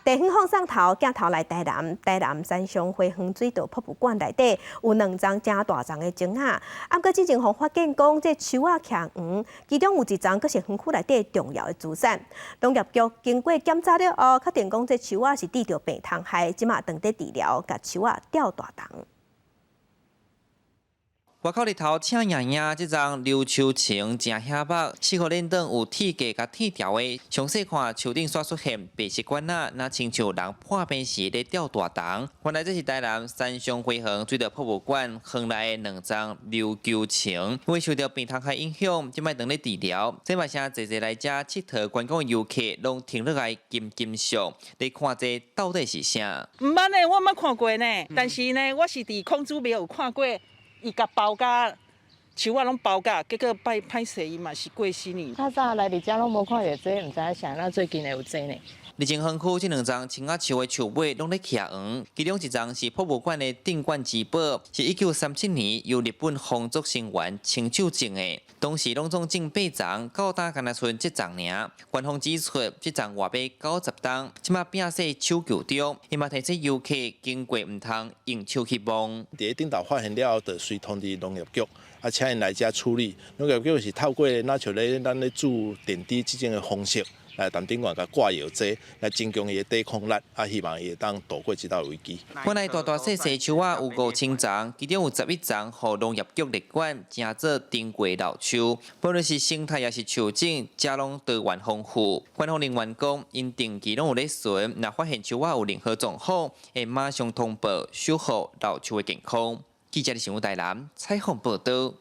地方放送頭鏡頭來台南，台南山上花園水道博物館內底有兩叢誠大叢的松仔，啊，毋過進前予發現講這樹仔徛黃，其中有一叢閣是園區內底重要的資產。農業局經過檢查了後，確定講這樹仔是得著病蟲害，這馬正佇治療，共樹仔吊大銅。外口日頭赤炎炎，這叢琉球松誠顯目，四箍輪頂有鐵架佮鐵條的。詳細看樹頂煞出現白色管仔，若親像人破病時咧吊大銅。原來這是台南山上花園水道博物館園內的兩叢琉球松，因為受著病蟲害影響，這擺正咧治療。這嘛誠濟濟來遮𨑨迌觀光的遊客，攏停落來金金相，咧看這到底是啥？毋捌呢，我毋捌看過呢。但是呢，我是佇孔子廟有看過。伊共包甲樹仔攏包甲，結果歹歹勢伊嘛是過身去。較早來佇遮攏無看著這個，毋知影啥，那最近會有這呢。麗晶園區這兩叢松仔樹的樹尾攏咧徛黃，其中一叢是博物館的鎮館之寶，是1937年由日本皇族成員親手種的，當時攏總種八叢，到今干焦賰這叢爾。官方指出，這叢活欲90冬，這馬摒勢搶救中，伊嘛提醒遊客經過毋通用手去摸。佇頂頭發現了後，就隨通知農業局，啊，請𪜶來遮處理。農業局是透過若像咧咱咧注電滴這種的方式，來踮頂懸共掛藥劑，來增強伊的抵抗力，啊，希望伊會當渡過這道危機。原來大大細細樹仔有5000叢，其中有11叢予農業局列管，成做珍貴老樹。無論是生態抑是樹種，遮攏多元豐富。官方人員講，𪜶定期攏有咧巡，若發現樹仔有任何狀況，會馬上通報，守護老樹的健康。記者的新聞台南採訪報導。